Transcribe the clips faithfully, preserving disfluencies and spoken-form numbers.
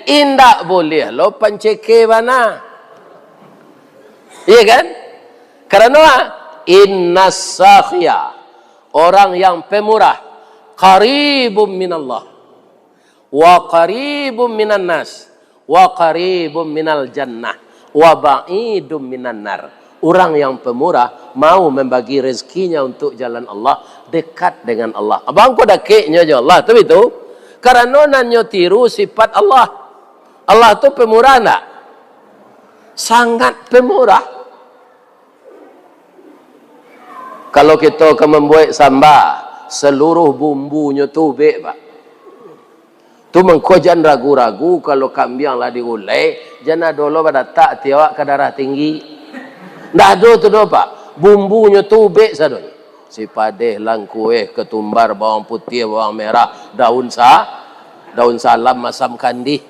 Indak buliah lo panceke bana. Iya kan? Karano, ah, innas sakhia, orang yang pemurah, qaribum minallah, wa qaribum minan nas, wa qaribum minal jannah, wa ba'idum minan nar. Urang yang pemurah mau membagi rezekinya untuk jalan Allah, dekat dengan Allah. Abang ko dakeknyo jo Allah, tu itu. Karano nan nyo tiru sifat Allah. Allah tu pemurah ndak? Sangat pemurah. Kalau kito ka mambuek samba, saluruah bumbunyo tu ubek, Pak. Tu mangko jan ragu-ragu, kalau kambiang lah digulai, jan ado lo badatak ati awak ka darah tinggi. Ndak ado tu doh, Pak. Bumbunyo tu ubek sadonyo. Sipadeh, langkueh, ketumbar, bawang putiah, bawang merah, daun sa-, daun salam, masam kandih.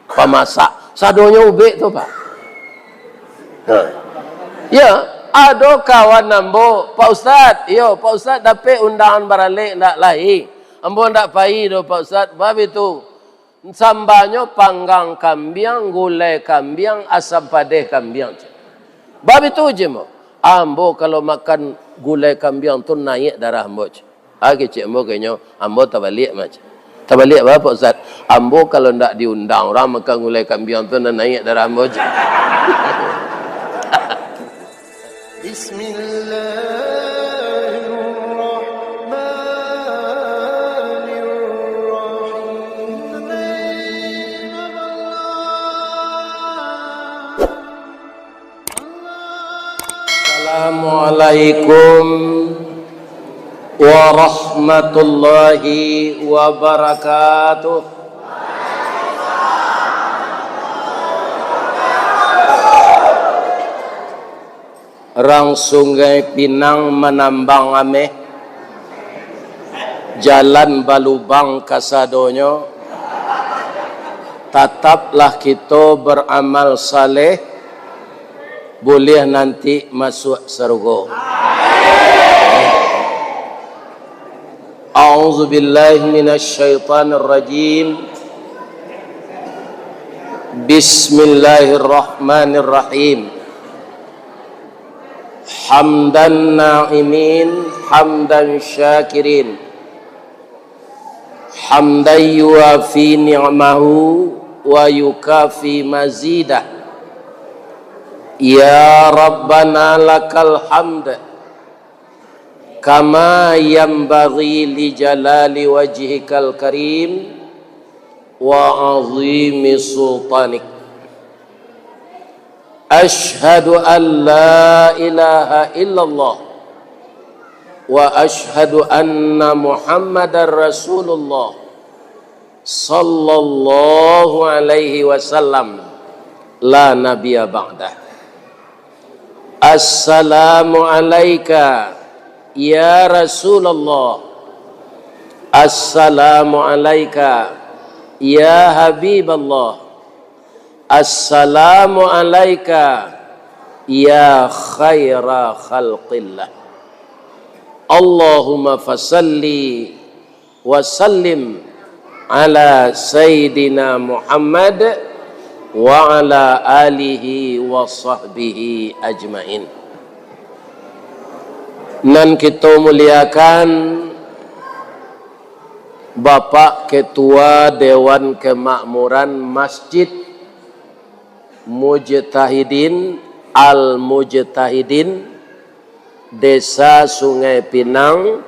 Pamasak, sadonyo ubek tu, Pak. Ha. Ya, ado kawan ambo, "Pak Ustaz, iyo, Pak Ustaz dapek undangan baralek ndak lai?" "Ambo ndak pai doh, Pak Ustaz." "Bab itu, sambanyo panggang kambiang, gulai kambiang, asam padeh kambiang." "Bab itu," cek ambo, "ambo kalau makan gulai kambiang tu naiak darah ambo," cek. Ah, kecek ambo kainyo, "Ambo tabaliak mah," cek. "Tabaliak baa, Pak Ustaz?" "Ambo kalau ndak diundang urang makan gulai kambiang tu, nan naiak darah ambo," cek. Bismillahirrahmanirrahim. Assalamualaikum warahmatullahi wabarakatuh. Rang Sungai Pinang manambang ameh, jalan balubang kasadonyo, tataplah kito baramal saleh, buliah nanti masuak sarugo. A'udzubillahi minasyaitonirrajim. Bismillahirrahmanirrahim. Hamdan na'imin, hamdan syakirin. Hamdan yuwafi ni'mahu wa yukafi mazidah. Ya Rabbana lakal hamd, kama yanbaghi li jalali wajhikal karim wa azimi sultanik. Asyhadu an la ilaha illallah wa asyhadu anna Muhammadar Rasulullah sallallahu alaihi wasallam, la nabiyya ba'dah. Assalamu alaika ya Rasulullah. Assalamu alaika ya Habiballah. Assalamu alaika ya khaira khalqillah. Allahumma fasalli wa sallim ala Sayyidina Muhammad wa ala alihi wa sahbihi ajmain. Nan kito muliakan, Bapak Ketua Dewan Kemakmuran Masjid Mujtahidin Al-Mujtahidin, Desa Sungai Pinang,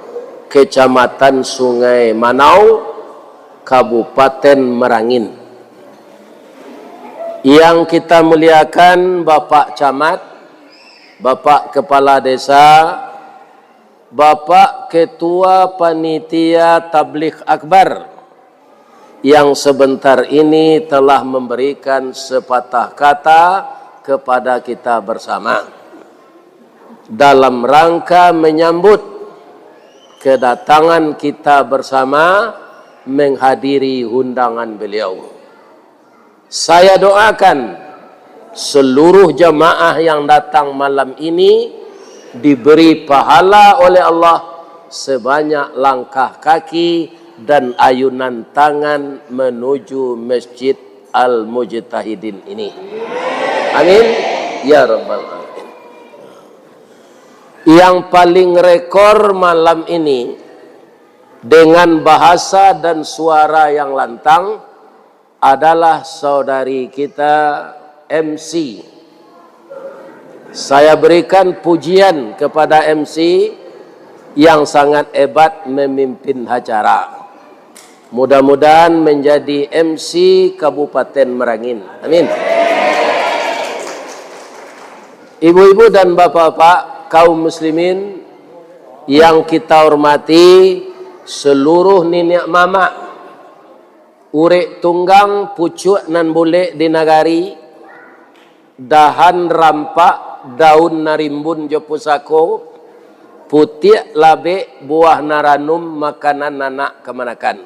Kecamatan Sungai Manau, Kabupaten Merangin. Yang kita muliakan Bapak Camat, Bapak Kepala Desa, Bapak Ketua Panitia Tabligh Akbar, yang sebentar ini telah memberikan sepatah kata kepada kita bersama dalam rangka menyambut kedatangan kita bersama menghadiri undangan beliau. Saya doakan seluruh jamaah yang datang malam ini diberi pahala oleh Allah sebanyak langkah kaki dan ayunan tangan menuju Masjid al-mujtahidin ini. Amin. Ya Rabbal Alamin. Yang paling rekor malam ini dengan bahasa dan suara yang lantang adalah saudari kita M C. Saya berikan pujian kepada M C yang sangat hebat memimpin acara. Mudah-mudahan menjadi M C Kabupaten Merangin. Amin. Ibu-ibu dan bapak-bapak, kaum muslimin yang kita hormati, seluruh niniak mamak, urek tunggang pucuak nan bulek di nagari, dahan rampak, daun nan rimbun jo pusako, putiak labek, buah nan ranum, makanan anak kamanakan.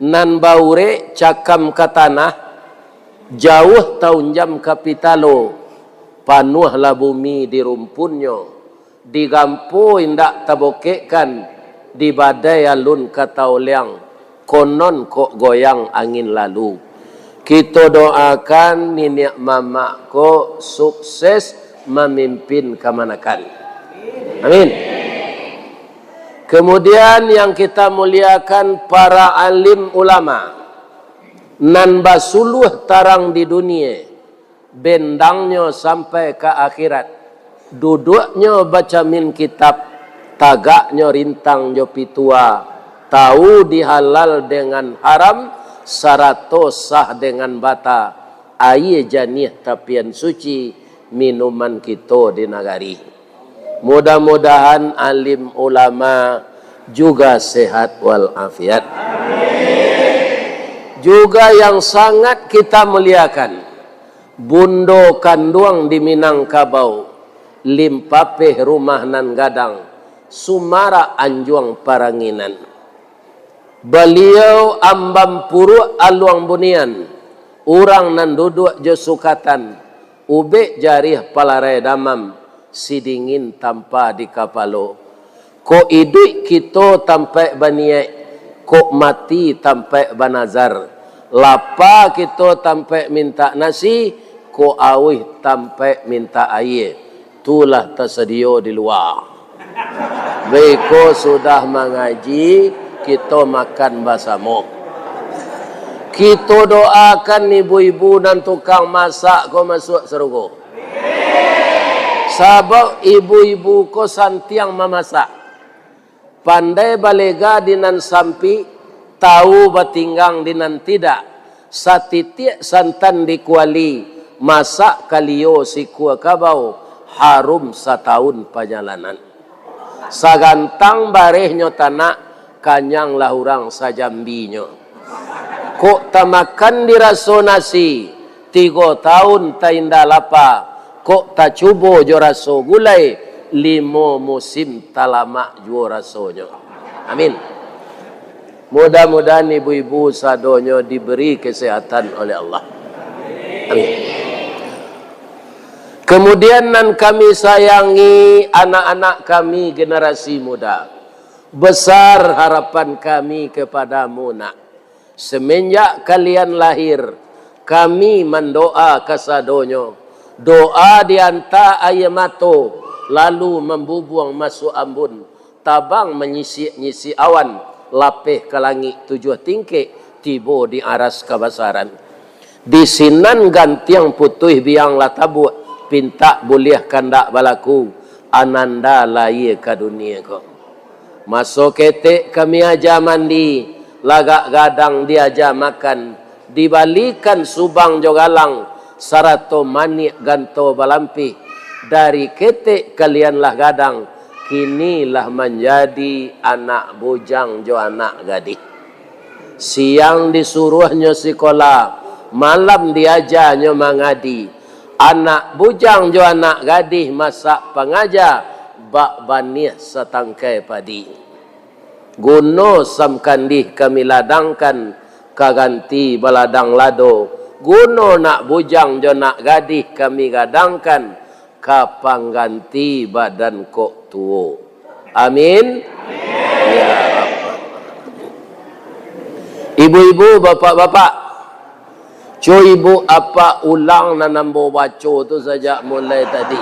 Nan baurek cakam ka tanah, jauah taunjam ka pitalo, panuahlah bumi di rumpunnyo, digampo indak tabokekkan, dibadai alun ka taoliang, konon kok goyang angin lalu. Kito doakan niniak mamak ko sukses mamimpin kamanakan. Amin. Kemudian yang kita muliakan para alim ulama nan basuluah tarang di dunia, bendangnyo sampai ka akhirat, duduaknyo bacamin kitab, tagaknyo rintang jo pitua, tahu di halal dengan haram, sarato sah dengan bata, aia janiah tapian suci, minuman kito di nagari. Mudah-mudahan alim ulama juga sehat walafiat. Juga yang sangat kita muliakan, Bundo Kanduang di Minangkabau, Limpapeh rumah nan gadang, Sumarak anjuang paranginan. Baliau ambam puruak aluang bunian, urang nan duduak jo sukatan, ubek jariah palarai damam, sidingin tampa di kapalo. Kok iduik kito tampaik baniaik, kok mati tampaik banazar, lapa kito tampaik mintak nasi, kok auih tampaik mintak aia, tu lah tasadio di lua. Beko sudah mangaji, kito makan basamo. Kito doakan ibu-ibu nan tukang masak ko masuak sarugo. Sabab ibu-ibu ko santiang mamasak. Pandai balega di nan sampik, tahu batinggang di nan tidak. Satitiak santan di kuali, masak kalio sikua kabau, harum satahun pajalanan. Sagantang barehnyo tanak, kanyanglah urang sajambinyo. Kok tamakan diraso nasi, tigo tahun tainda lapa, kok tacubo jo raso gulai, limo musim talamak juo rasonyo. Amin. Mudah-mudahan ibu-ibu sadonyo diberi kesehatan oleh Allah. Amin. Kemudian nan kami sayangi anak-anak kami generasi muda, besar harapan kami kepadamu nak. Semenjak kalian lahir, kami mandoa kasadonyo. Doa dianta aia mato, lalu mambubuang masuak ambun, tabang manyisik-nyisik awan, lapeh ka langik tujuah tingkek, tibo di aras kabasaran. Di sinan gantiang putuih biang lah tabuak, pintak buliah kandak balaku, ananda lahia ka dunia ko. Maso ketek kami aja mandi, lagak gadang diaja makan, dibalikan subang jo galang, sarato maniak ganto balampih. Dari ketek kalian lah gadang, kini lah manjadi anak bujang jo anak gadih. Siang disuruahnyo sikola, malam diajanyo mangadi. Anak bujang jo anak gadih masak pangaja, bak baniah satangkai padi. Guno samkandih kami ladangkan, ka ganti baladang lado. Guno nak bujang jo nak gadih kami gadangkan, ka pangganti badan kok tuo. Amin. Ya Rabbal Alamin. Ibu-ibu, bapak-bapak, Cubo ibu apak ulang nan ambo baco tu sajak mulai tadi.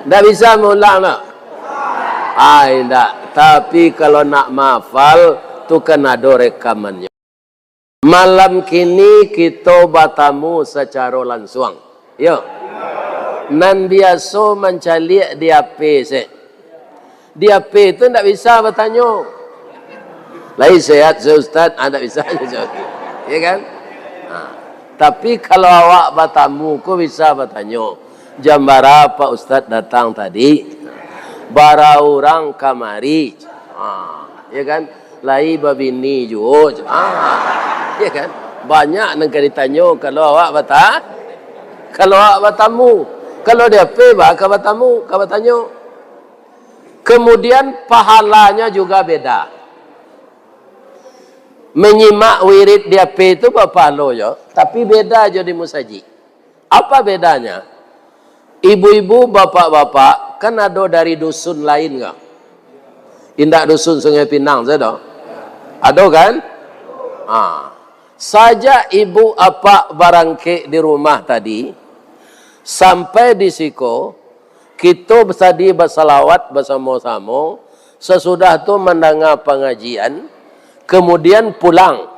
Ndak bisa maulang, nak? Ai, ndak. Tapi kalau nak mahafal, tu kan ado rekamannyo. Malam kini kito batamu sacaro lansuang. Yo. Nan biaso mancaliak di H P se. Di H P tu ndak bisa batanyo. Lai sehat se, Ustaz? Ah, ndak bisa jo. Ya kan? Ha. Tapi kalau awak batamu ko bisa batanyo, "Jam bara Pak Ustaz datang tadi? Bara urang kamari?" Ha, ya kan? "Lai babini juo?" Ha, ya kan? Banyak nan ka ditanyo kalau awak bata-, kalau awak batamu. Kalau di H P, ba ka batamu, ka batanyo. Kemudian, pahalanya juga beda. Manyimak wirid di H P tu bapahalo jo, tapi beda jo di musajik. Apa bedanya? Ibu-ibu, bapak-bapak, kan ado dari dusun lain ka? Indak dusun Sungai Pinang sajo. Ado kan? Ha. Sajak ibu apak barangkek di rumah tadi, sampai di siko, kito tadi basalawat basamo-samo, sasudah tu mandanga pangajian, kemudian pulang.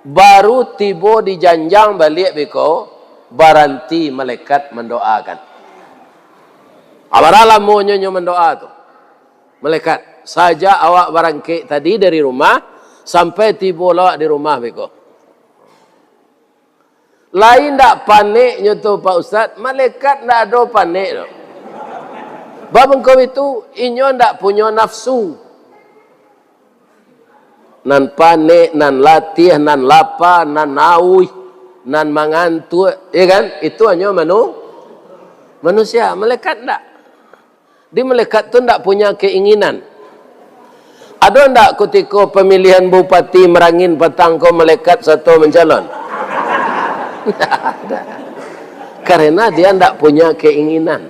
Baru tibo di janjang baliak beko, baranti malaikat mandoakan. Abara lamonyo nyo mandoa tu. Malaikat, sajak awak barangkek tadi dari rumah, sampai tibo lo awak di rumah beko. Lai ndak paneknyo tu, Pak Ustaz? Malaikat ndak ado panek tu. Bab mangko itu, inyo ndak punyo nafsu. Nan panek, nan latiah, nan lapa, nan auih, nan mangantuak, ya kan? Itu hanyo manu-, manusia, malaikat ndak. Di malaikat tu ndak punya keinginan. Ado ndak kutiko pamilihan bupati Merangin patang ko malaikat sato mancalon? Ndak ada. Karena dia ndak punya keinginan.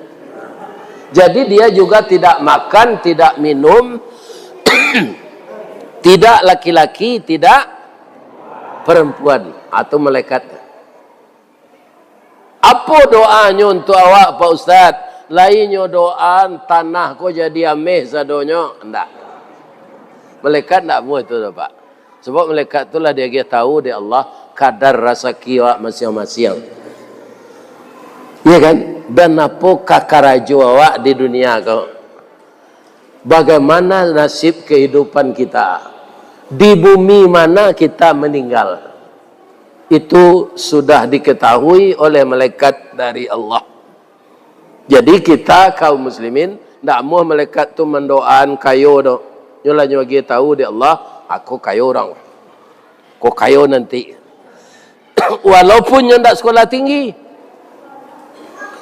Jadi dia juga tidak makan, tidak minum, tidak laki-laki, tidak perempuan. Atau malaikat. Apo doanyo untuak awak, Pak Ustaz? Lai nyo doa, tanah ko jadi ameh sadonyo. Ndak. Malaikat ndak amuah itu doh, Pak. Sabab malaikat tu lah diagiah tahu dek Allah kadar rasaki awak masiang-masiang. Ya kan? Dan apo ka karajo awak di dunia ko? Bagaimana nasib kehidupan kita? Di bumi mana kita meninggal? Itu sudah diketahui oleh malaikat dari Allah. Jadi kita kaum muslimin, ndak amuah malaikat tu mandoaan kayo doh. Nyo lah nyo agiah tahu dek Allah, "Ako kayo urang. Ko kayo nanti." Walaupun nyo ndak sekolah tinggi.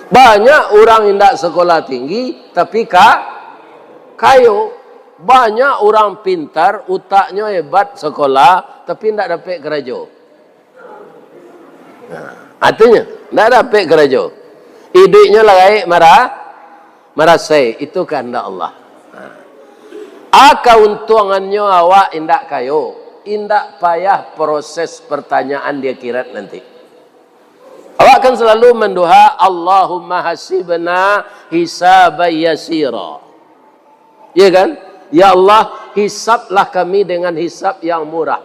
Banyak urang indak sekolah tinggi, tapi ka-, kayo. Banyak urang pintar, utaknyo hebat, sekolah, tapi ndak dapek karajo. Nah, artinyo, ndak dapek karajo. Iduiknyo lah gaek mara-, marasai, itu kahandak Allah. Nah. A, kauntuangannyo awak indak kayo, indak payah proses pertanyaan di akhirat nanti. Awak kan selalu mandoa, "Allahumma hasibna hisaban yasira." Ya kan? "Ya Allah, hisablah kami dengan hisab yang murah,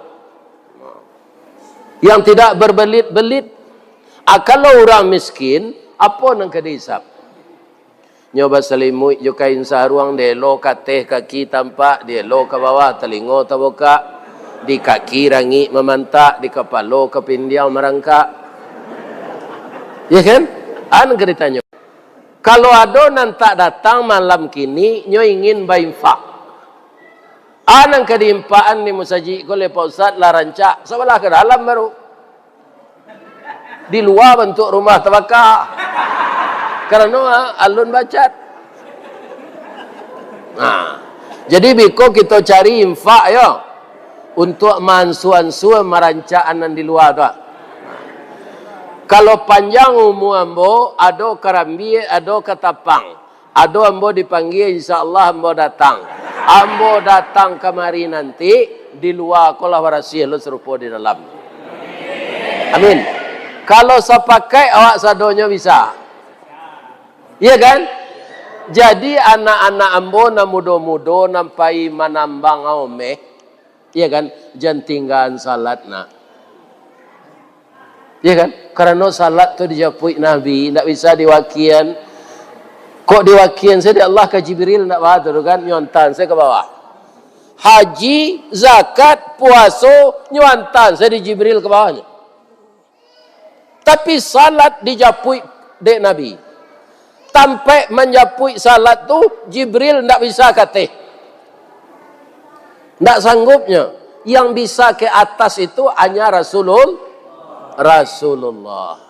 yang tidak berbelit-belit." Ah, kalau urang miskin, apo nan ka dihisab? Nyo basalimuik jo kain saruang, dielo ka ateh kaki tampak, dielo ka bawah talingo tabukak, di kaki rangik mamantak, di kapalo kapindiang marangkak. Ya kan? A nan ka ditanyo. Kalau ado nan tak datang malam kini, nyo ingin bainfak. A nan ka diinfakan di musajik ko leh Pak Ustaz lah rancak, sabalah ka dalam baru. Di lua bantuak rumah tabaka. Karano, a, alun bacat. Nah, jadi biko kito cari infak yo, untuak maansua-ansua marancak nan di lua tu, a. Kalau panjang umua ambo, ado karambia, ado katapang. Ado ambo dipanggia, insya Allah ambo datang. Ambo datang kamari nanti, di lua ko lah barasiah lo sarupo di dalam. Amin. Kalau sapakaik awak sadonyo bisa. Iya kan? Jadi anak-anak ambo nan mudo-mudo nan pai manambang aomeh, iya kan? Jan tinggaan salat nak. Iya kan? Karano salat tu dijapuik Nabi, ndak bisa diwakian. Kok diwakian sajo dek Allah ka Jibril, ndak baa tu kan? Nyo antaan sajo ka bawah. Haji, zakat, puaso, nyo antaan sajo dek Jibril ka bawahnyo. Tapi salat dijapuik dek Nabi. Tampek manjapuik salat tu, Jibril ndak bisa ka ateh. Ndak sanggupnyo. Yang bisa ke atas itu hanya Rasulul-, Rasulullah.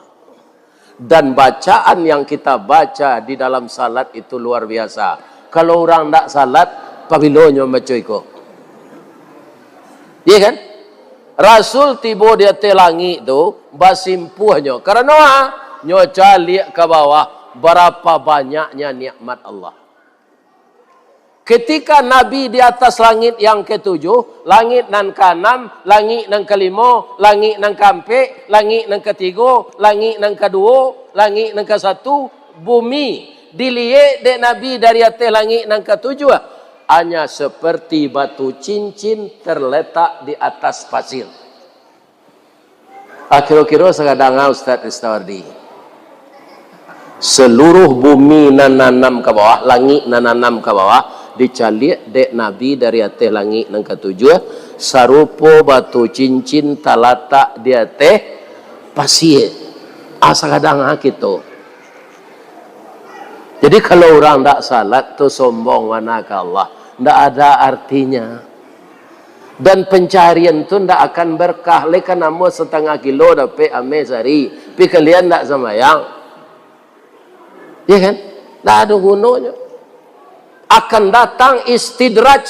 Dan bacaan yang kita baca di dalam salat itu luar biasa. Kalau urang ndak salat, pabilonyo baco iko? Iya kan? Rasul tibo di ateh langik tu, basimpuahnyo. Karano, ah, nyo caliak ka bawah, barapa banyaknya nikmat Allah. Ketika Nabi di atas langit yang ketujuh, langit nan kaanam, langit nan kalimo, langit nan kaampek, langit nan katigo, langit nan kaduo, langit nan kasatu, bumi diliek dek Nabi dari ateh langik nan katujuh, hanya seperti batu cincin terletak di atas pasir. Ah, kiro-kiro sagadang ah, Ustaz Ristawardi. Seluruh bumi nan anam ka bawah, langik nan anam ka bawah, dicaliak dek Nabi dari ateh langik nan katujuh, sarupo batu cincin talatak di ateh pasie. Ah, sagadang ah kito. Jadi, kalau urang ndak salat tu sombong bana ka Allah, ndak ada artinya. Dan pencarian tu ndak akan berkah. Lai ka namuah satangah kilo dapek ameh sari, tapi kalian ndak sambayang. Ya kan? Ndak ado gunonyo. Akan datang istidraj.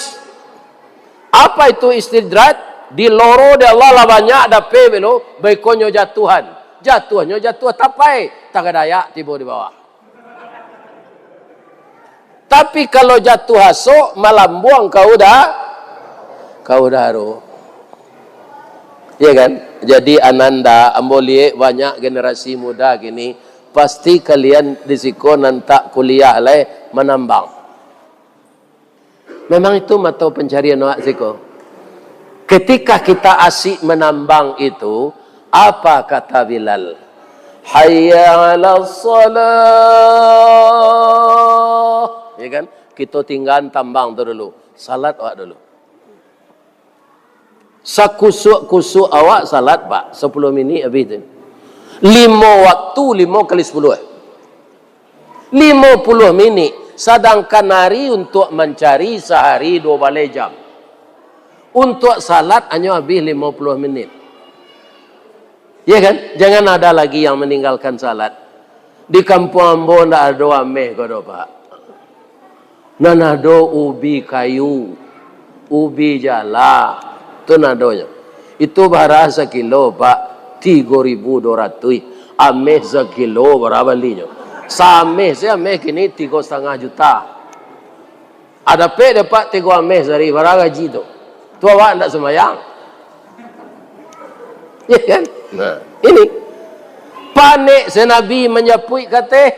Apa itu istidraj? Diloro dek Allah lah banyak dapek belo, baikonyo jatuahan. Jatuahnyo jatuah tapai, tagadayak tibo di bawah. Tapi kalau jatuah asok, malambuang ka uda-, ka udaro. Ya kan? Jadi ananda, ambo liek banyak generasi muda kini, pasti kalian di siko nan tak kuliah lai manambang. Memang itu mato pencarian awak siko. Ketika kita asik manambang itu, apa kata Bilal? "Hayya 'alas shalah." Ya kan? Kito tinggaan tambang tu dulu. Salat awak dulu. Sakusuak-kusuak awak salat, Pak. Sapuluah minik abih tu. Limo waktu, limo kali sapuluah. Limo puluah minik, sadangkan ari untuak mancari sahari duo baleh jam. Untuak salat hanyo abih limo puluah minik. Ya kan? Jangan ada lagi yang meninggalkan salat. Di kampuang ambo ndak ado ameh ko doh, Pak. Nan ado ubi kayu, ubi jala, tu nan adonyo. Itu bara sakilo, Pak? Tigo ribu duo ratuih. Ameh sakilo bara balinyo? Sameh se ameh kini tigo satangah juta. Ado dapek dek Pak tigo ameh sari, bara gaji tu? Tu awak ndak sumbayang. Ya kan? Nah, ini. Panek se Nabi manjapuik ka ateh.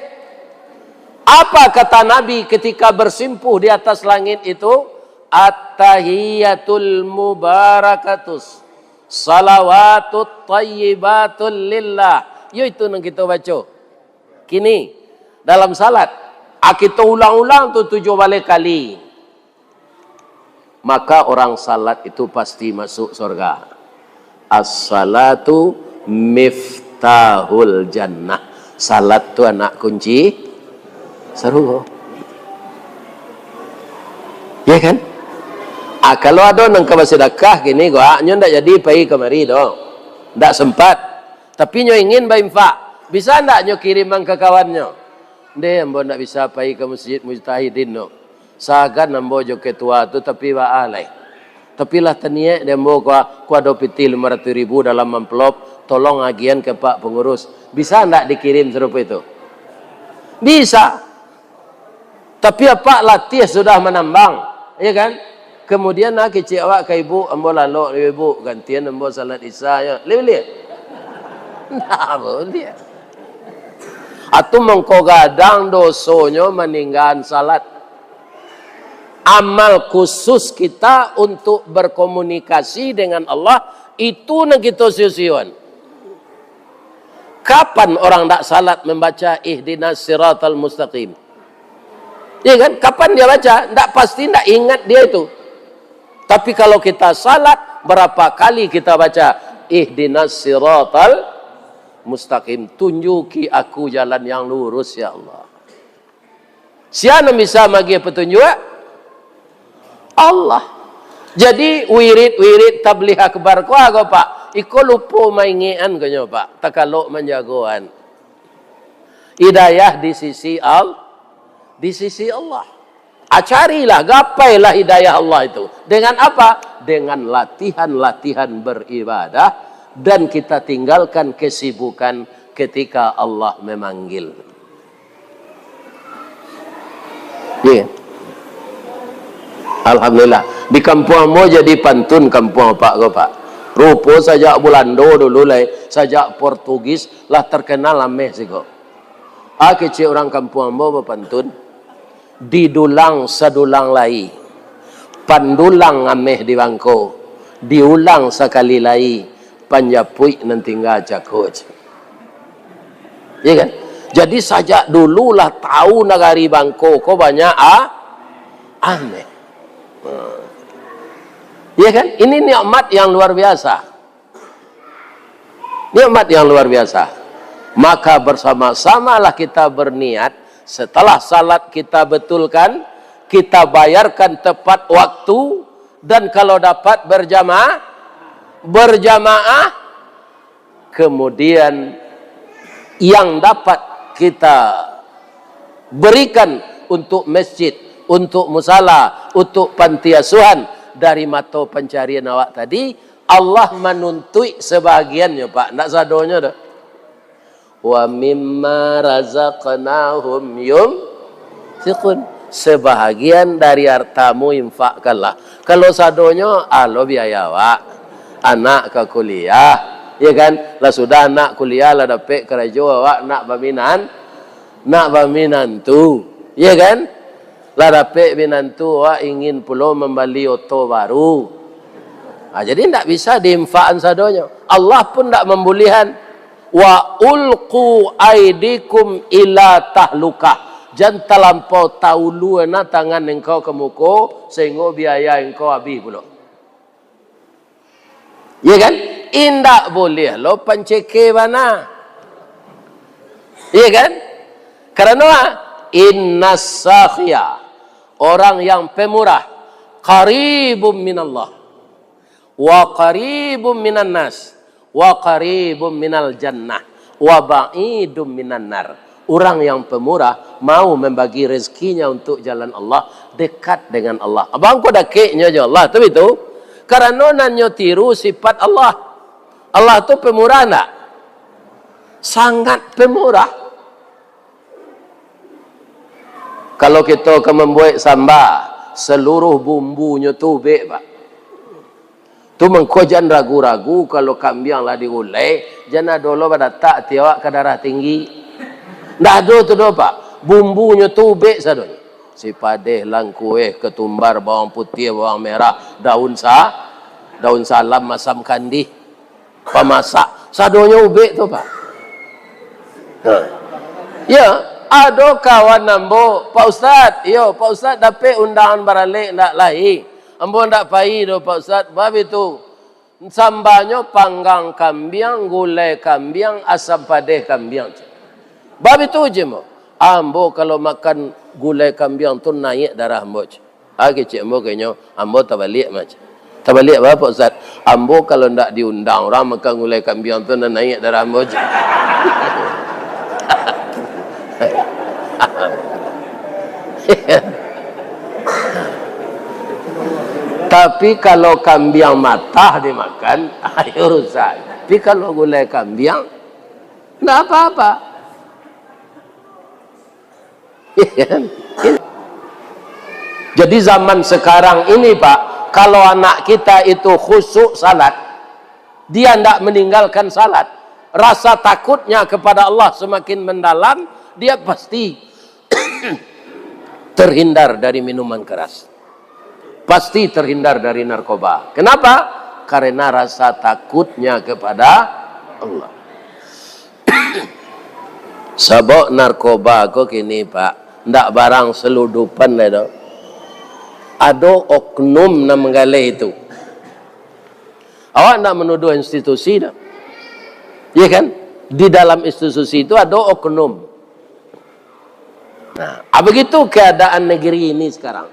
Apa kata Nabi ketika bersimpuh di atas langit itu? "At-tahiyatul mubarakatus salawatut thayyibatul lillah." Yo itu nan kito baco. Kini, dalam salat, ah, kito ulang-ulang tu tujuah baleh kali. Maka orang salat itu pasti masuk surga. As-salatu miftahul jannah. Salat tu anak kunci sarugo. Ya kan? Ah, kalau ado nan ka basidakah kini, gua nyo ndak jadi pai kamari doh. Ndak sempat. Tapi nyo ingin bainfak. Bisa ndak nyo kiriman ka kawannyo? Ndeh, ambo ndak bisa pai ka Masjid Mujtahidin tu. Sagan ambo jo ketua tu, tapi baa lai. Tapi lah taniaik di ambo, kua, kua ado pitih limo ratuih ribu dalam amplop, tolong agiahan ka Pak Pengurus. Bisa ndak dikirim sarupo itu? Bisa. Tapi apak latiah sudah manambang, ya kan? Kemudian, ah, kecek awak ka ibu, "Ambo lalok dulu, ibu, gantian ambo salat isya, yo." Liek-liek. Ndak buliah. Atu mangko gadang dosonyo maninggaan salat. Amal khusus kita untuk berkomunikasi dengan Allah, itu nan kito sio-sioan. Kapan orang ndak salat membaca ihdinas siratal mustaqim? Ya kan? Kapan dia baca? Ndak pasti, ndak ingat dia itu. Tapi kalau kita salat, berapa kali kita baca, "Ihdinas siratal mustaqim, tunjuki aku jalan yang lurus, ya Allah." Sia nan bisa magiah patunjuak? Allah. Jadi, wirid-wirid tabligh akbar ko ago, Pak? Iko lupo maingekan ko nyo, Pak. Takalok manjagoan. Hidayah di sisi Al-, di sisi Allah. Ah, carilah, gapailah hidayah Allah itu. Dengan apa? Dengan latihan-latihan beribadah, dan kita tinggalkan kesibukan ketika Allah memanggil. Iya. Alhamdulillah. Di kampuang ambo jadi pantun kampuang apak ko, Pak. Rupo sajak Bulando dulu lai, sajak Portugis lah terkenal ameh siko. Ah, kecek urang kampuang ambo bapantun, "Didulang sadulang lai, pandulang ameh di bangko, diulang sakali lai, panjapuik nan tingga cako." Iya kan? Jadi, sajak dulu lah tahu nagari Bangko ko banyak a-, ameh. Hmm. Iya kan? Ini nikmat yang luar biasa. Nikmat yang luar biasa. Maka, bersama-samalah kita berniat, setelah salat kita betulkan, kita bayarkan tepat waktu, dan kalau dapat berjamaah, berjamaah, kemudian yang dapat kita berikan untuk masjid, untuk musala, untuk panti asuhan, dari mato pancarian awak tadi, Allah manuntuik sebahagiannyo, Pak, ndak sadonyo doh. "Wa mimma razaqnahum yunfiqun." Sebahagian dari hartamu infakkanlah. Kalau sadonyo, alo biaya awak. Anak ka kuliah, ya kan? Lah sudah anak kuliah, lah dapek karajo, awak nak baminan-, nak baminantu, ya kan? Lah dapek minantu, awak ingin pulo mambali oto baru. Ah, jadi ndak bisa diinfakkan sadonyo. Allah pun ndak mambulihan. "Wa ulqu aidikum ila tahlukah." Jan talampau taulua na tangan engkau ka muko, sahinggo biaya engkau abih pulo. Iya kan? Indak buliah lo panceke bana. Iya kan? Karano, ah, innas sakhia, orang yang pemurah, qaribum minallah, wa qaribum minan nas, wa qaribum minal jannah, wa ba'idum minan nar. Urang yang pemurah mau membagi rezekinya untuk jalan Allah, dekat dengan Allah. Abang ko dakeknyo jo Allah, tu itu. Karano nan nyo tiru sifat Allah. Allah tu pemurah ndak? Sangat pemurah. Kalau kito ka mambuek samba, saluruh bumbunyo tu ubek, Pak. Tu mangko jan ragu-ragu, kalau kambiang lah digulai, jan ado lo badatak ati awak ka darah tinggi. Ndak ado tu doh, Pak. Bumbunyo tu ubek sadonyo. Sipadeh, langkueh, ketumbar, bawang putiah, bawang merah, daun sa-, daun salam, masam kandih, pamasak. Sadonyo ubek tu, Pak. Ha. Ya, ado kawan ambo, "Pak Ustaz, iyo, Pak Ustaz dapek undangan baralek ndak lai?" "Ambo ndak pai doh, Pak Ustaz." "Bab itu, sambanyo panggang kambiang, gulai kambiang, asam padeh kambiang," cek. "Bab itu," cek ambo, "ambo kalau makan gulai kambiang tu naiak darah ambo," cek. "Ah," kecek ambo, "keceknyo ambo tabaliak mah," cek. "Tabaliak baa, Pak Ustaz?" "Ambo kalau ndak diundang urang makan gulai kambiang tu, nan naiak darah ambo," cek. Tapi kalau kambiang matah dimakan, ayo rusak. Tapi kalau gulai kambiang, ndak apa-apa. Iya kan? Jadi zaman sekarang ini, Pak, Kalau anak kita itu khusyuk salat, dia ndak meninggalkan salat, rasa takutnya kepada Allah semakin mendalam, dia pasti terhindar dari minuman keras. Pasti terhindar dari narkoba. Kenapa? Karena rasa takutnya kepada Allah. Sabab narkoba ko kini, Pak, ndak barang seludupan lai doh. Ado oknum nan manggaleh itu. Awak ndak menuduh institusi doh. Iya kan? Di dalam institusi itu ado oknum. Nah, ah, begitu keadaan negeri ini sekarang.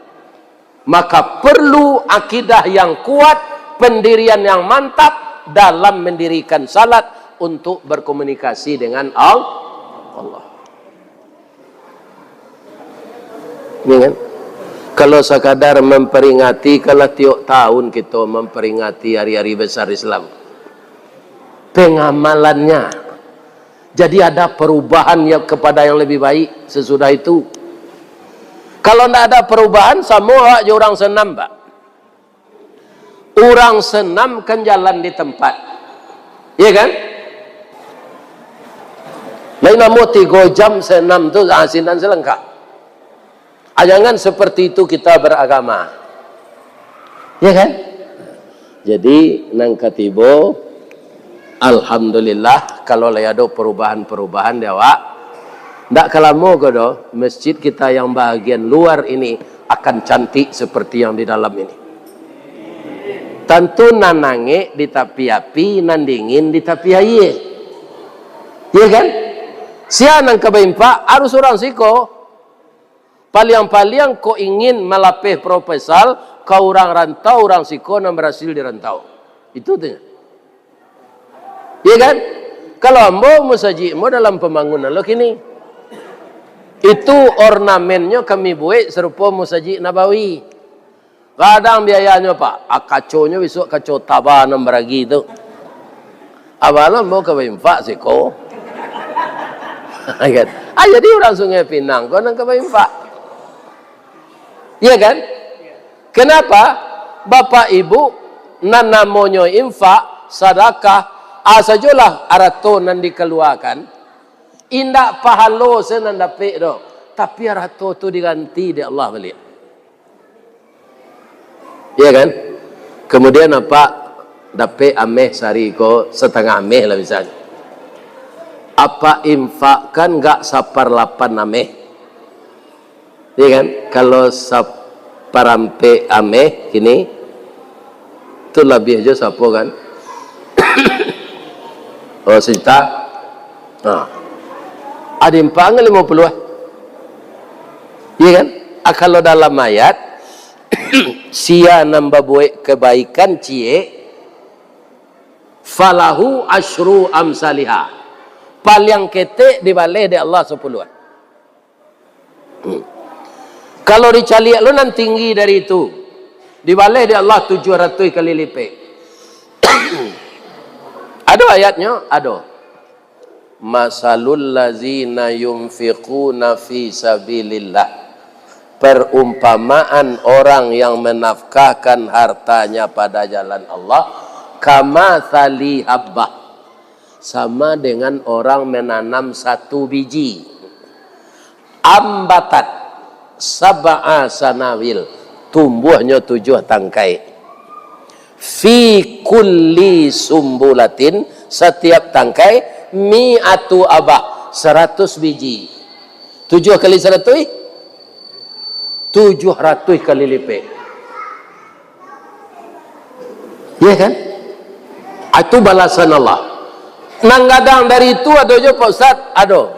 Maka perlu akidah yang kuat, pendirian yang mantap dalam mendirikan salat untuk berkomunikasi dengan Al-, Allah. Ini kan? Kalau sekadar memperingati, kalau tiok tahun kita memperingati hari-hari besar Islam, pengamalannya, jadi ada perubahan yang kepada yang lebih baik sesudah itu. Kalau ndak ada perubahan, samo awak jo urang senam, Pak. Urang senam kan jalan di tempat. Iya kan? Lain namo tigo jam senam tu, ah, sinan selengkap. Ah, jangan seperti itu kita beragama. Ya kan? Jadi, nan katibo, alhamdulillah, kalau lai ado perubahan-perubahan di awak, ndak ka lamo ko doh, masjid kita yang bahagian luar ini akan cantik seperti yang di dalam ini. Tantu nan angek di tapi api, nan dingin di tapi aia. Ya kan? Sia nan ka baimpak, harus urang siko. Paliang-paliang kok ingin malapeh proposal ka urang rantau, urang siko nan barasil di rantau. Itu tu. Iya kan? Kalau ambo, musajik ambo dalam pambangunan lo kini. Itu ornamennyo kami buek sarupo Musajik Nabawi. Gadang biayanyo, Pak. Ah, kaconyo bisuak kaco taba nan baragi tu. Abalo ambo ka baimpak siko. Kan? Ah, jadi urang Sungai Pinang ko nan ka baimpak. Iya kan? Kenapa? Bapak Ibu, nan namonyo infak, sadakah, ah, sajolah arato nan dikaluakan, indak pahalo se nan dapek doh, tapi arato tu diganti dek Allah baliak. Iya kan? Kemudian apak dapek ameh sari ko, satangah ameh lah misalnyo. Apak infakkan gak saparlapan ameh. Iya kan? Kalau saparampek ameh kini, tu labiah jo sapo kan? Oh, sajuta. Ha. Ado infak kan limo puluah. Iya kan? Ah, kalau dalam ayat, sia nan babuek kebaikan ciek, falahu asyru amsaliha. Paliang ketek dibaleh dek Allah sapuluah. Hmm. Kalau dicaliak lo nan tinggi dari itu, dibaleh dek Allah tujuah ratuih kali lipek. Ado ayatnyo? Ado. Masalul lazina yunfiquna fi sabilillah. Perumpamaan orang yang menafkahkan hartanya pada jalan Allah, kamatsali habbah, sama dengan orang menanam satu biji. Ambatat sab'a sanawil, tumbuahnyo tujuah tangkai. Fi kulli sumbulatin, satiap tangkai, mi'atu abah, saratus biji. Tujuah kali saratuih? Tujuah ratuih kali lipek. Iya kan? Itu balasan Allah. Nan gadang dari itu ado jo, Pak Ustaz? Ado.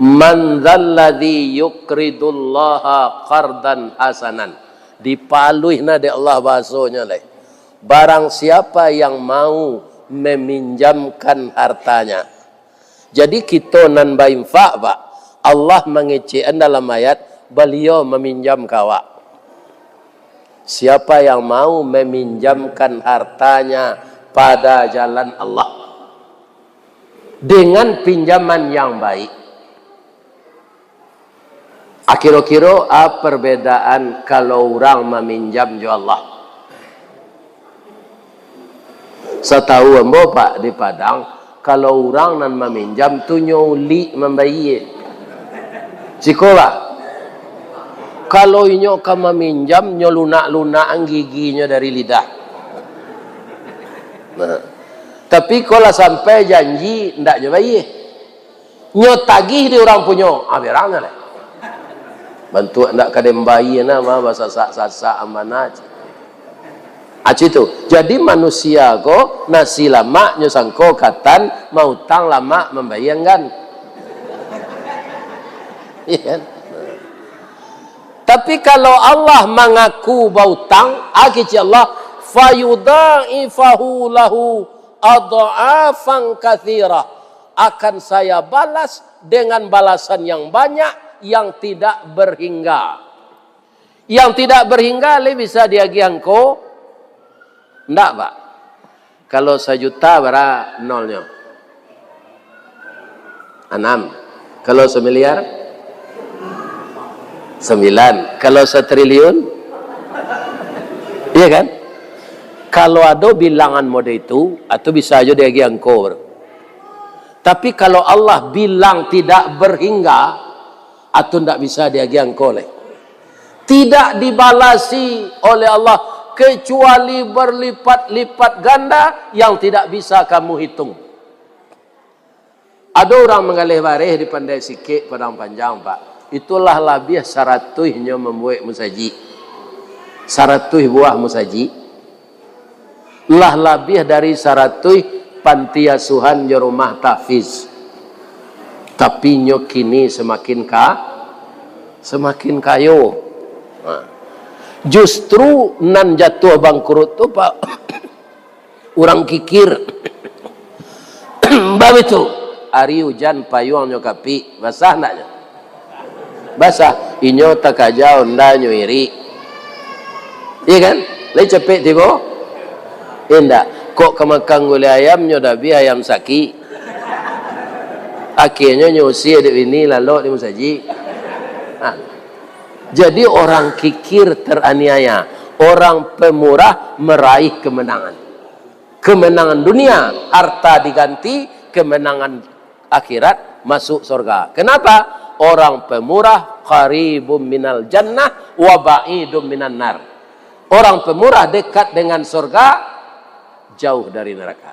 "Man dzalladzi yuqridullaha qardan hasanan." Dipaluih nah dek Allah bahasonyo lai. Barang siapa yang mau meminjamkan hartanya. Jadi, kito nan bainfak, Pak, Allah mangecekan dalam ayat, Baliau maminjam ka awak. Siapa yang mau meminjamkan hartanya pada jalan Allah dengan pinjaman yang baik, Akiro-kiro, a, perbedaan kalau urang maminjam jo Allah? Satau ambo, Pak, di Padang, kalau urang nan maminjam tu nyo ulik mambayie. Siko, Pak. Kalau inyo ka maminjam, nyo lunak-lunakan giginyo dari lidah. Nah. Tapi, kalau lah sampai janji, ndak nyo bayie. Nyo tagih di urang punyo, ah, berang lah. Bantuak ndak ka den bayie nah, mah, basasak-sasak amanah. Aci tu. Jadi, manusia ko, nasi lamak nyo sangko katan, mautang lamak mambayie anggan. Iya kan? Tapi kalau Allah mangaku bautang, a, kecek Allah, "Fayudha'ifahu lahu adha'afan katsirah." Akan Saya balas dengan balasan yang banyak, yang tidak berhingga. Yang tidak berhingga lai bisa diagiah angko? Ndak, Pak. Kalau sajuta, bara nolnyo? Anam. Kalau samiliar? Sambilan. Kalau satriliun? Iya kan? Kalau ado bilangan model itu, atau bisa aja diagiah angko, bro. Tapi kalau Allah bilang tidak berhingga, atau ndak bisa diagiah angko lai. Tidak dibalasi oleh Allah kecuali berlipat-lipat ganda yang tidak bisa kamu hitung. Ado urang manggaleh bareh di Pandai Sikek, Padang Panjang, Pak. Itulah labiah saratuih nyo mambuek musajik. Saratuih buah musajik. Lah labiah dari saratuih panti asuhan jo rumah tahfiz. Tapi nyo kini samakin ka-, samakin kayo. Ha. Justru nan jatuah bangkrut tu, Pak, urang kikir. Bab itu, ari ujan payuangnyo kapik, basah ndak nyo? Basah. Inyo takaja, onda nyo irik. Iya kan? Lai capek tibo? Indak. Kok ka makan gulai ayam, nyo dabiah ayam sakik. Akhirnyo nyo usia dek bini lalok di musajik. Ha. Jadi, orang kikir teraniaya, orang pemurah meraih kemenangan. Kemenangan dunia, harta diganti, kemenangan akhirat, masuk surga. Kenapa? Orang pemurah qaribum minal jannah wa ba'idum minan nar. Orang pemurah dekat dengan surga, jauh dari neraka.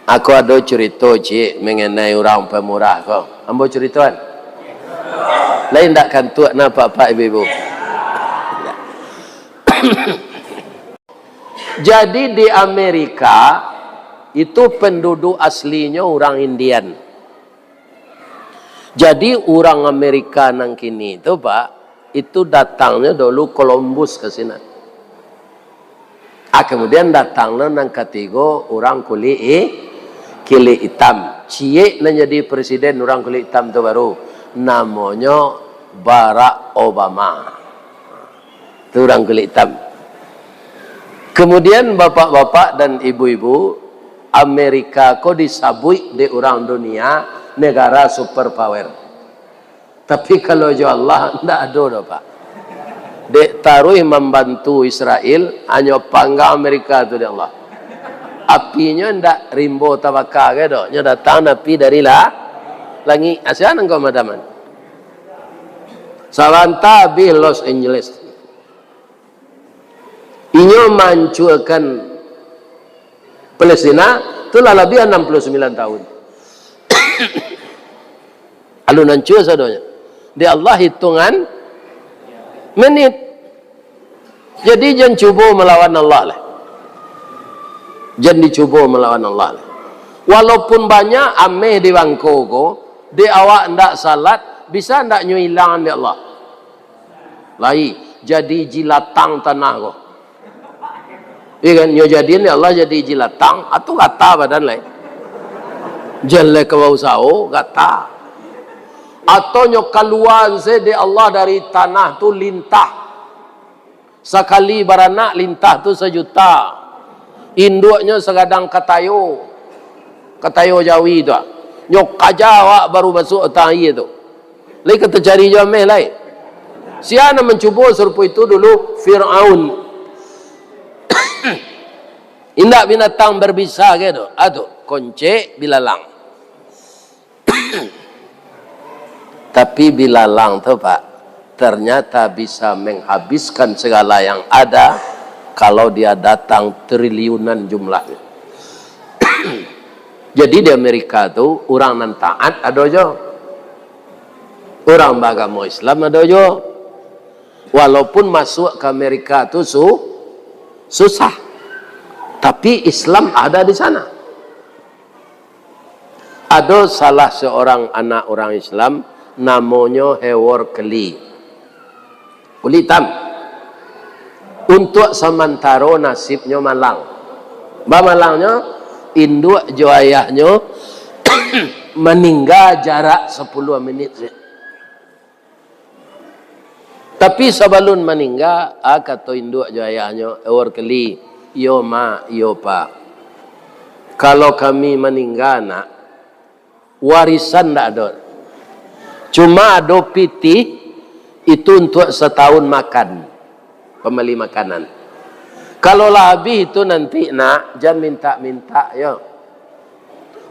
Aku ado curito ciek mengenai urang pemurah ko. Ambo curitoan. Lain ndak kantuak nah, Pak-pak, Ibu-ibu? Jadi, di Amerika itu penduduk aslinyo urang Indian. Jadi, urang Amerika nan kini tu, Pak, itu datangnyo dulu Columbus ka sinan. Ah, kemudian datang lo nan katigo, urang kulik i-, kulik itam. Ciek nan jadi presiden urang kulik itam tu baru, namonyo Barack Obama. Tu urang kulik itam. Kemudian, bapak-bapak dan ibu-ibu, Amerika ko disabuik dek urang dunia negara superpower. Tapi kalau jo Allah, ndak ado doh, Pak. Dek taruih mambantu Israel, hanyo panggang Amerika tu dek Allah. Apinyo ndak rimbo tabaka gai doh, nyo datang api dari la-, langik. Asa nan kau madaman. Sabanta abih Los Angeles. Inyo mancuakan Palestina tu lah labiah anam puluah sambilan tahun. Alun ancua sadonyo. Di Allah hitungan menit. Jadi, jan cubo malawan Allah lah. Jan dicubo malawan Allah lah. Walaupun banyak ameh di bangko ko, di awak ndak salat, bisa ndak nyo ilangan di Allah? Lai, jadi jilatang tanah ko. Iya kan, nyo jadian dek Allah jadi jilatang, atau gata badan lai. Jan lai ka bausaho, gata. Atau nyo kaluaan se dek Allah dari tanah tu lintah. Sakali baranak lintah tu sajuta. Induaknyo sagadang katayo. Katayo jawi tu ah. Nyo kaja awak baru masuak atang aia tu. Lai ka tacari jo ameh lai. Sia nan mancubo sarupo itu dulu? Firaun. Indak binatang berbisa ke tu? Ah, tu, koncek bilalang. Tapi bilalang tu, Pak, ternyata bisa menghabiskan segala yang ada kalau dia datang triliunan jumlahnya. Jadi di Amerika tu, urang nan taat ado jo. Urang baagamo Islam ado jo. Walaupun masuk ka Amerika tu su-, susah. Tapi Islam ada di sana. Ado salah seorang anak urang Islam, namonyo Hewor Keli. Kulik itam. Untuak samantaro nasibnyo malang. Bamalangnyo, induak jo ayahnyo maningga jarak sapuluah minit sajo. Tapi sabalun maningga, ah, kato induak jo ayahnyo, Hewor Keli, "Iyo, Mak, iyo, Pak. Kalau kami maningga, Nak, warisan ndak ado. Cuma ado pitih, itu untuak satahun makan, pambali makanan. Kalau lah abih itu nanti, Nak, jan mintak-mintak, yo.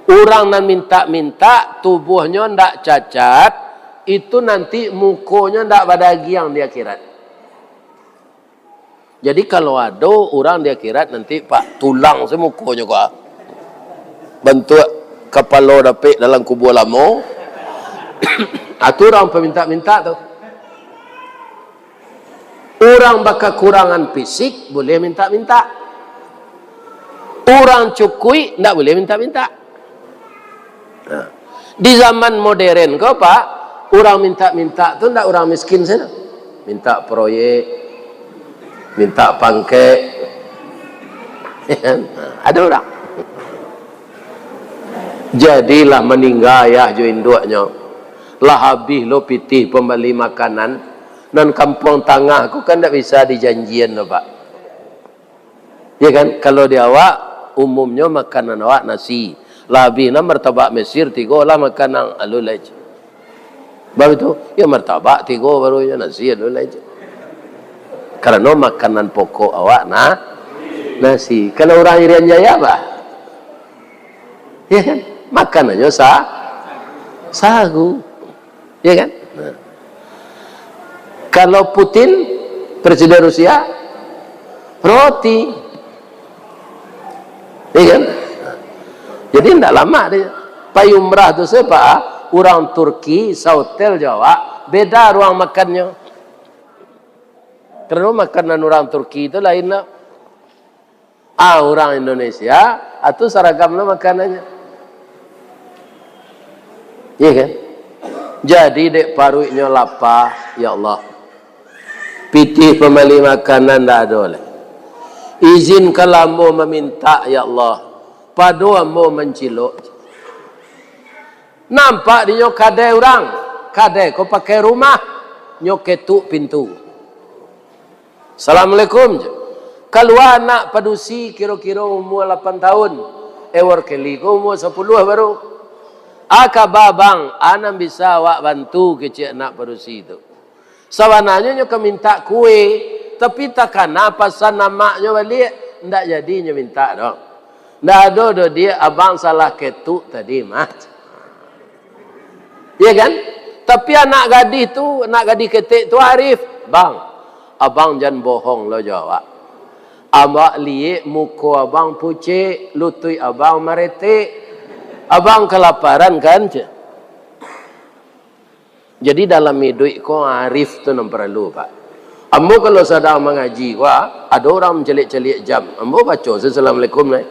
Urang nan mintak-mintak, tubuahnyo ndak cacat, itu nanti mukonyo ndak badagiang di akhirat." Jadi, kalau ado urang di akhirat nanti, Pak, tulang se mukonyo ko, ah. Bantuak kapalo dapek dalam kubua lamo. Ah, tu urang pamintak-mintak tu. Urang bakakurangan fisik buliah mintak-mintak. Urang cukuik ndak buliah mintak-mintak. Nah, di zaman modern ko, Pak, urang mintak-mintak tu ndak urang miskin sajo. Mintak proyek, mintak pangkek. Ado urang. Jadilah maningga ayah jo induaknyo. Lah abih lo pitih pambali makanan. Nan kampuang tangah ko kan ndak bisa dijanjian tu, Pak. Ya kan? Kalau di awak, umumnyo makanan awak nasi. Lah abih nan martabak Mesir, tigo lah makanan alun lai. Baru tu, ya martabak tigo baru, ya nasi alun lai. Karano makanan pokok awak na-, nasi. Kalau urang Irian Jaya, bah? Ya kan? Makanannyo sa-, sagu. Ya kan? Nah. Kalau Putin, Presiden Rusia, roti. Ya kan? Jadi, ndak lamak dia. Pai umrah tu sajo, Pak, urang Turki, sahotel jo awak, beda ruang makannyo. Karano makanan urang Turki tu lain lah. Ah, urang Indonesia, ah, tu saragam lah makanannyo. Iya kan? Jadi, dek paruiknyo lapa, ya Allah. Pitih pambali makanan ndak ado lai. Izinkanlah ambo mamintak, ya Allah. Pado ambo mancilok. Nampak dinyo kadai urang. Kadai ko pakai rumah, nyo ketuk pintu. "Assalamualaikum," je. Kalua anak padusi kiro-kiro umua lapan tahun. Ewer Keli ko umua sapuluah baru. "A kaba, Bang, a nan bisa awak bantu?" kecek anak padusi tu. Sabananyo nyo ka mintak kue, tapi takana pasan amaknyo baliak, ndak jadi nyo mintak doh. "Ndak ado doh, Diak, abang salah ketuk tadi mah." Iya kan? Tapi anak gadih tu, anak gadih ketek tu arif. "Bang, abang jan bohong lo jo awak. Awak liek muko abang pucek, lutuik abang maretek. Abang kalaparan kan?" cek. Jadi, dalam iduik ko, arif tu nan paralu, Pak. Ambo kalau sadang mangaji ko, ah, ado urang mancaliak-caliak jam. Ambo baco se, "Assalamualaikum," lai.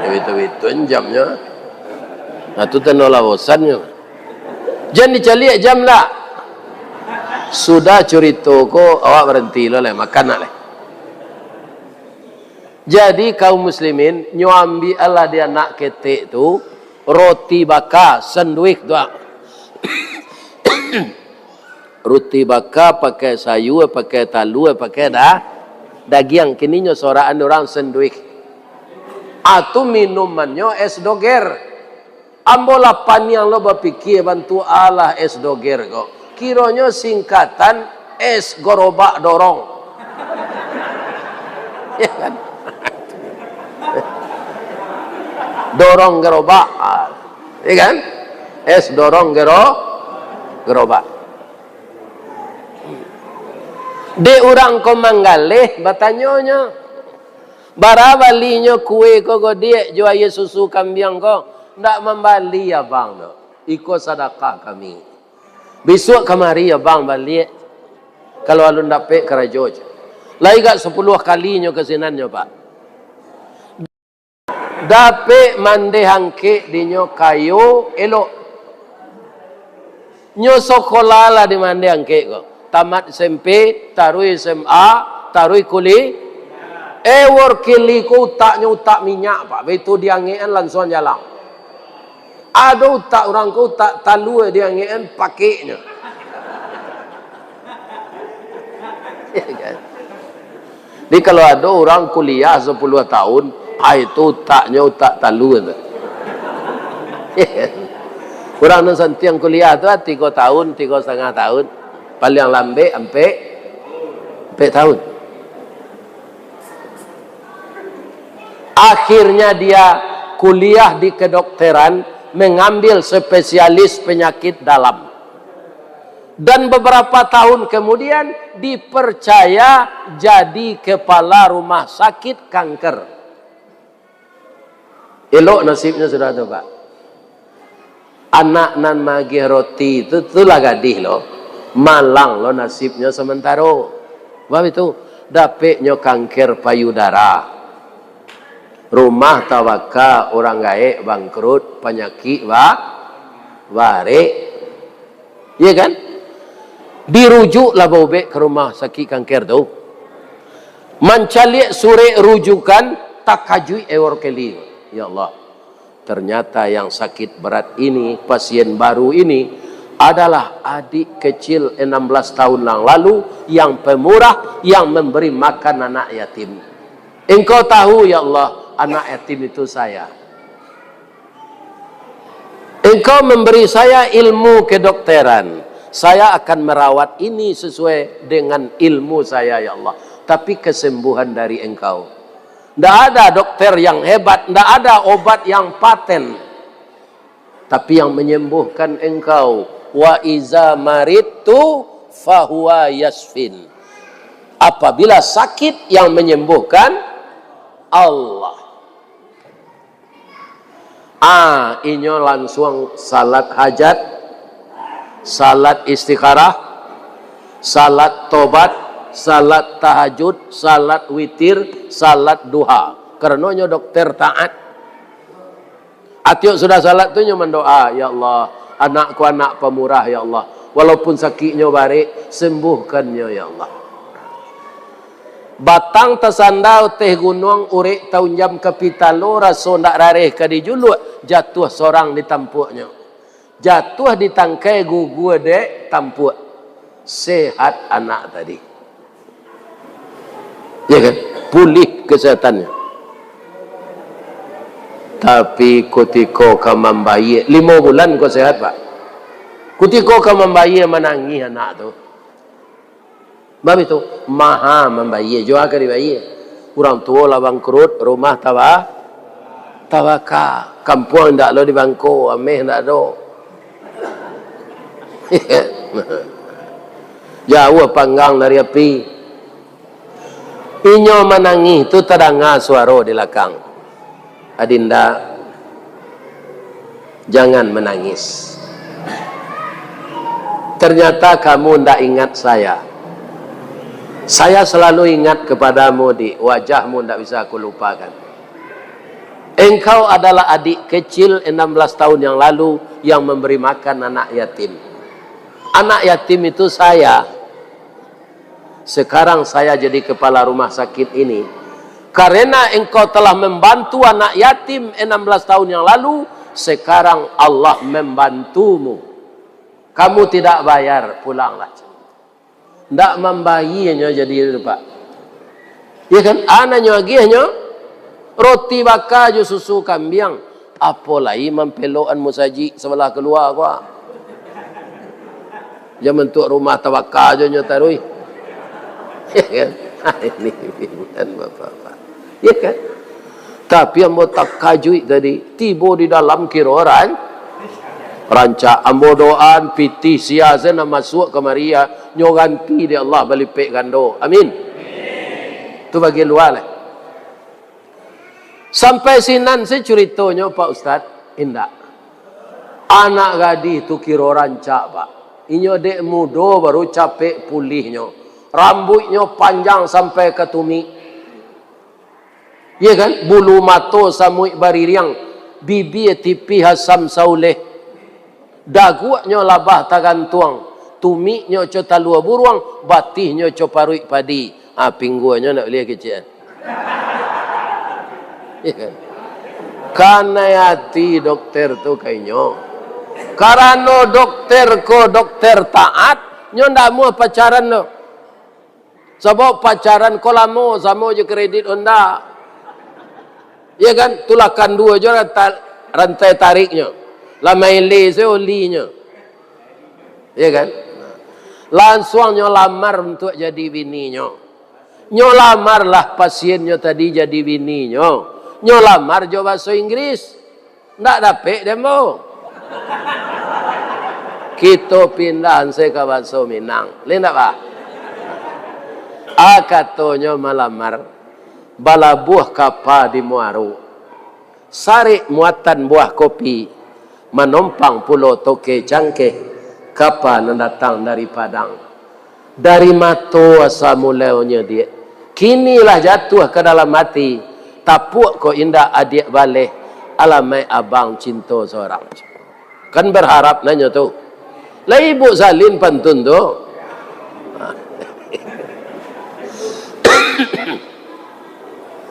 Ya, bitu-bitu jamnyo. Nah, tu tando lah bosannyo. "Jan dicaliak jam dak?" Sudah curito ko, awak baranti lo lai, makan nak lai. Jadi, kaum muslimin, nyo ambiak lah di anak ketek tu, roti baka, sanduik tu, ah. Roti baka pakai sayur, pakai talua, pakai da-, dagiang. Kini nyo sorakan urang sanduik. Ah, tu minumannyo es doger. Ambo lah paniang lo bapikia bantuak alah es doger ko. Kironyo singkatan es gorobak dorong. Ya kan? Dorong gerobak. Ah, ya kan? Es dorong gero-, gerobak. Dek urang ko manggaleh, batanyonyo, "Bara balinyo kue ko, Godiak, jo aia susu kambiang ko?" "Ndak mambali, Abang, tu. Iko sadakah kami. Bisuak kamari Abang baliak, kalau alun dapek karajo," cek. Lai agak sapuluah kalinyo ka sinannyo, Pak. Dapek mandeh angkek dinyo kayo elok. Nyo sakolah lah di mandeh angkek ko. Tamat S M P, taruih S M A, taruih kuli-, eh, wor kili ko utaknyo utak minyak, Pak. Baitu diangekan lansuang jalang. Ado utak urang ko utak talua diangekan pakeknyo. Ya kan? Jadi, kalau ado urang kuliah sapuluah tahun, ah, itu utaknyo utak talua tu. Urang nan santiang kuliah tu, ah, tigo tahun, tigo satangah tahun. Paling lambek, ampek, ampek tahun. Akhirnya dia kuliah di kedokteran, mengambil spesialis penyakit dalam. Dan beberapa tahun kemudian dipercaya jadi kepala rumah sakit kanker. Elok nasibnyo sudah tu, Pak. Anak nan magiah roti tu, tu lah gadih lo. Malang lo nasibnyo samantaro. Sabab itu, dapeknyo kanker payudara. Rumah tabaka, urang gaek bangkrut, panyakik ba-, barek. Iya kan? Dirujuklah baubek ka rumah sakik kanker tu. Mancaliak surek rujukan, takajuik Ewor Kelly. Ya Allah, ternyata yang sakit berat ini, pasien baru ini, adalah adik kecil enam belas tahun yang lalu, yang pemurah, yang memberi makan anak yatim. Engkau tahu, ya Allah, anak yatim itu saya. Engkau memberi saya ilmu kedokteran. Saya akan merawat ini sesuai dengan ilmu saya, ya Allah. Tapi kesembuhan dari Engkau. Ndak ada dokter yang hebat, ndak ada obat yang paten. Tapi yang menyembuhkan Engkau. "Wa iza maridtu fahuwa yasfin." Apabila sakit, yang menyembuhkan Allah. Ah, inyo lansuang salat hajat, salat istikharah, salat tobat, salat tahajud, salat witir, salat duha. Karano nyo dokter taat. Atiok sudah salat tu nyo mandoa, "Ya Allah, anak ko anak pamurah, ya Allah. Walaupun sakiknyo barek, sembuhkannyo, ya Allah." Batang tasanda ateh gunuang, urek taunjam ka pitalo, raso ndak rareh ka dijuluak, jatuah sorang di tampuaknyo. Jatuah di tangkai, gugua dek tampuak. Sehat anak tadi. Ya kan? Pulih kesehatannya. Tapi kutiko ka mambayia, limo bulan ko sehat, Pak. Kutiko ka mambayia, manangih anak tu. Bab itu, maha mambayia, jua ka dibayia. Urang tuo lah bangkrut, rumah taba-, tabaka. Kampuang indak lo dibangko, ameh indak ado. Jauah panggang dari api. Inyo manangih tu tadanga suaro di lakang. "Adinda, jangan menangis. Ternyata kamu ndak ingat saya. Saya selalu ingat kepadamu, Dik. Wajahmu ndak bisa aku lupakan. Engkau adalah adik kecil enam belas tahun yang lalu yang memberi makan anak yatim. Anak yatim itu saya. Sekarang saya jadi kepala rumah sakit ini. Karena engkau telah membantu anak yatim enam belas tahun yang lalu, sekarang Allah membantumu. Kamu tidak bayar, pulanglah." Ndak mambayia nyo jadi tu, Pak. Ya kan? Anaknyo agiahnyo roti baka jo susu kambiang. Apo lai mampelokan musajik sabalah kalua ko, ah. Jan bantuak rumah tabaka jo nyo taruih. Ya kan? Ini bukan bapak-bapak. Ya kan? Tapi ambo takajuik tadi, tibo di dalam kiro ran-, rancak. Ambo doaan, pitih sia se nan masuak kamari, ya, nyo ganti dek Allah balipek gando. Amin. Tu bagian lua lah. Sampai sinan se curitonyo, Pak Ustaz? Indak. Anak gadih tu kiro rancak, Pak. Inyo dek mudo baru capek pulihnyo. Rambuiknyo panjang sampai ka tumik. Iya kan? Bulu mato samuik baririang, bibia tipih asam sauleh. Daguaknyo labah tagantuang, tumiknyo co talua buruang, batihnyo co paruik padi. Ah, pingguanyo nak bali kecek. Iya kan? Kanai ati dokter tu ka inyo. Karano dokter ko dokter taat, nyo ndak amuah pacaran tu. Sabab pacaran ko lamo, samo jo kredit Honda. Iya kan? Tulakan duo jo ranta-, rantai tariknyo. Lah maele se olinyo. Iya kan? Lansuang nyo lamar untuak jadi bininyo. Nyo lamarlah pasiennyo tadi jadi bininyo. Nyo lamar jo bahaso Inggris. Ndak dapek deh, ambo. Kito pindah se ka bahaso Minang. Leh ndak, bah? A, katonyo malamar, balabuah kapa di Muaro. Sarik muatan buah kopi, manompang pulo toke cangkeh, kapa nan datang dari Padang. Dari mato asa mulainyo, Diak. Kini lah jatuah ka dalam ati. Tapuak ko indak adiak baleh, alamaik abang cinto sorang. Kan berharap nanyo tu. Lah ibuk salin pantun tu.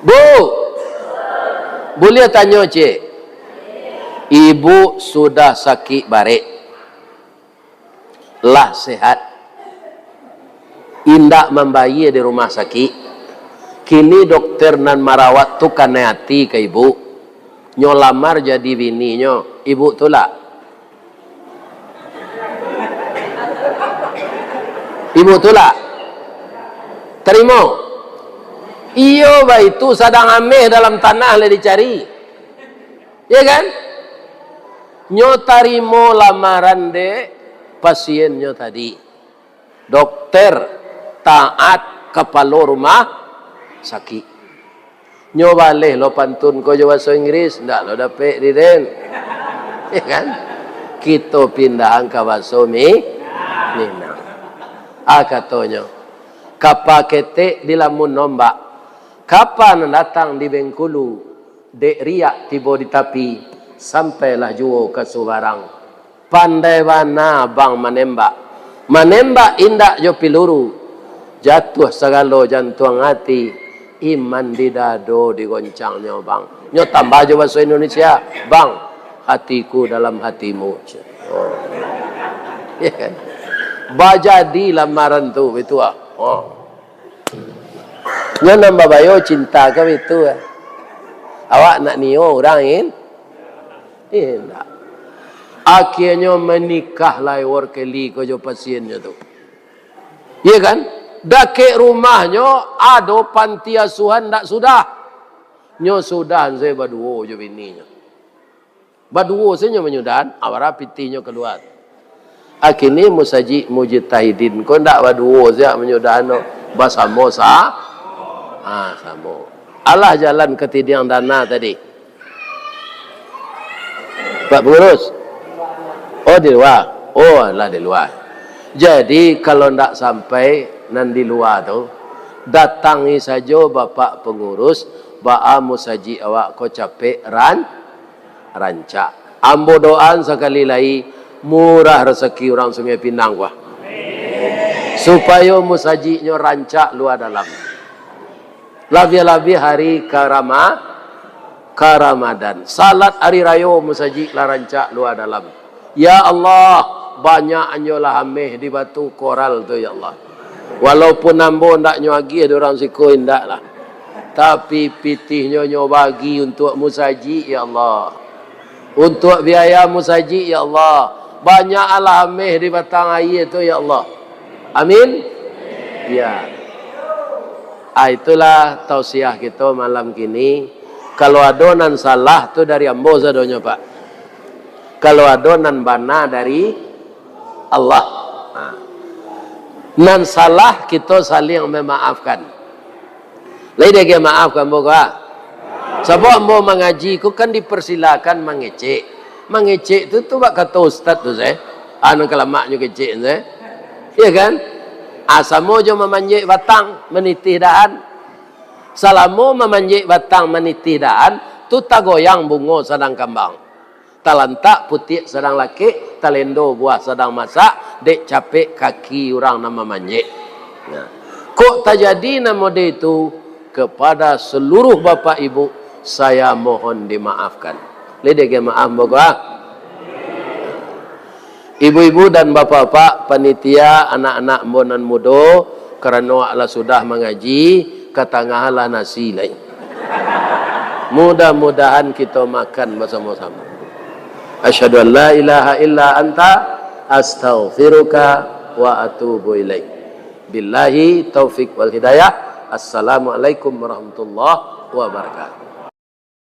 Bu, buliah tanyo, Cik? Ibuk sudah sakik barek. Lah sehat. Indak mambayia di rumah sakik. Kini dokter nan marawat tu kanai ati ka ibuk. Nyo lamar jadi bininyo, ibuk tulak? Ibuk tulak? Tarimo? Iyo, baitu sadang ameh dalam tanah lah dicari. Ya kan? Nyo tarimo lamaran dek pasiennyo tadi. Dokter, taat, kapalo rumah sakik. Nyo baleh lo pantun ko jo bahaso Inggris, ndak lo dapek di den. Ya kan? Kito pindahan ka bahaso Mi-, Minang. Ah, katonyo, kapa ketek dilamun ombak, kapa nan datang di Bengkulu, dek riak tibo di tapi, sampailah juo ka subarang. Pandai bana abang manembak. Manembak indak jo piluru. Jatuah sagalo jantuang ati. Iman di dado digoncangnyo, bang. Nyo tambah jo bahaso Indonesia, bang, hatiku dalam hatimu. Oh. Ya kan? Bajadi lamaran tu, itu ah. Oh. Nyo nan babayo cinta ka itu ah. Awak nak nio urang in? Indak. Akhirnyo manikah lai Workeli ko jo pasiennyo tu. Iya kan? Dakek rumahnyo ado panti asuhan ndak sudah. Nyo sudah se baduo jo bininyo. Baduo se nyo manyudahan, awara pitihnyo kalua. Akhirnyo musajik mujtahidin ko ndak baduo se manyudahan, no. Basamo sa-, ha, samo. Alah jalan ka tidiang dana tadi. Pak Pangurus? Oh, di lua. Oh, alah di lua. Jadi, kalau ndak sampai nan di lua tu, datangi sajo Bapak Pangurus, baa musajik awak ko capek ran-, rancak. Ambo doaan sakali lai, murah rasaki urang Sungai Pinang, wah. Supayo musajiknyo rancak lua dalam. Labiah-labiah hari ka Rama-, ka Ramadan. Salat ari rayo musajik lah rancak lua dalam. Ya Allah, banyak anyo lah ameh di Batu Koral tu, ya Allah. Walaupun ambo ndak nyo agiah di urang siko, indak lah. Tapi pitihnyo nyo bagi untuak musajik, ya Allah. Untuak biaya musajik, ya Allah. Banyak alah ameh di batang aia tu, ya Allah. Amin. Ya. Ah, itulah tausiah kito malam kini. Kalau ado nan salah tu dari ambo sadonyo, Pak. Kalau ado nan bana dari Allah. Ha. Nan salah kito saling memaafkan. Lai dek maaf ka ambo ka? Sabab ambo mangaji ko kan dipersilakan mangecek. Mangecek tu, tu bak kato ustaz tu, seh. Ah, nan kalamaknyo kecek, seh. Iya kan? Ah, samo jo mamanjek batang, manitih dahan. Salamo mamanjek batang, manitih dahan, tu tagoyang bungo sadang kambang. Talantak putiak sadang lakek, talendo buah sadang masak, dek capek kaki urang nan mamanjek. Nah, kok tajadi nan model itu, kepada seluruh bapak ibu, saya mohon dimaafkan. Lai dek maaf, ambo ka? Ibu-ibu dan bapak-bapak, panitia, anak-anak ambo nan mudo, karano awak lah sudah mangaji, ka tangah lah nasi lai. Mudah-mudahan kito makan basamo-samo. Asyhadu an la ilaha illa anta, astaghfiruka wa atubu ilaik. Billahi taufik wal hidayah. Assalamualaikum warahmatullahi wabarakatuh.